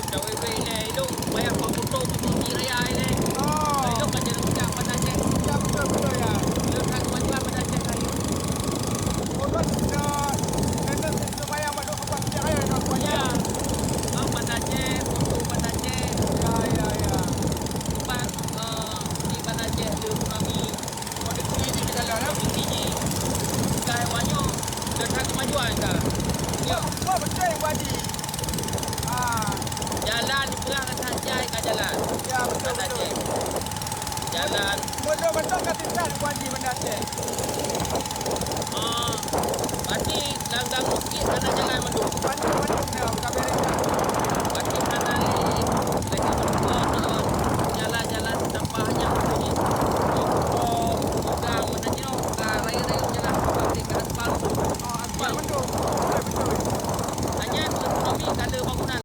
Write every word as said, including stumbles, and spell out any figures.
Cawe bek ilèe, ilôn payah buat foto di Bukit Raya ilèe. Oh. Ilôn ka jadi ujak Banda Aceh. Ya, betul, betul, ya. Ilôn ka kemajuan Banda Aceh ka ilôn. Foto, eh, memang supaya buat foto Bukit Raya, ya, buat. Ya. Bang Banda Aceh, foto Banda Aceh. Ya, ya, ya. Tempat, eh, di Banda Aceh, di Tsunami. Kondisi jih ka lheueh, ya? Kondisi jih. Ka awak nyoe, dah ka kemajuan ka. Ya. Wah, beutôi, Bang Haji. Ah. Jalan, peurang that jai ka jalan. Ya, betul, betul. Jalan. Beutôi, beutôi ka sisat, Bang Haji, Banda Aceh. Ah, berarti lam-lam bukit hana jalan mandum.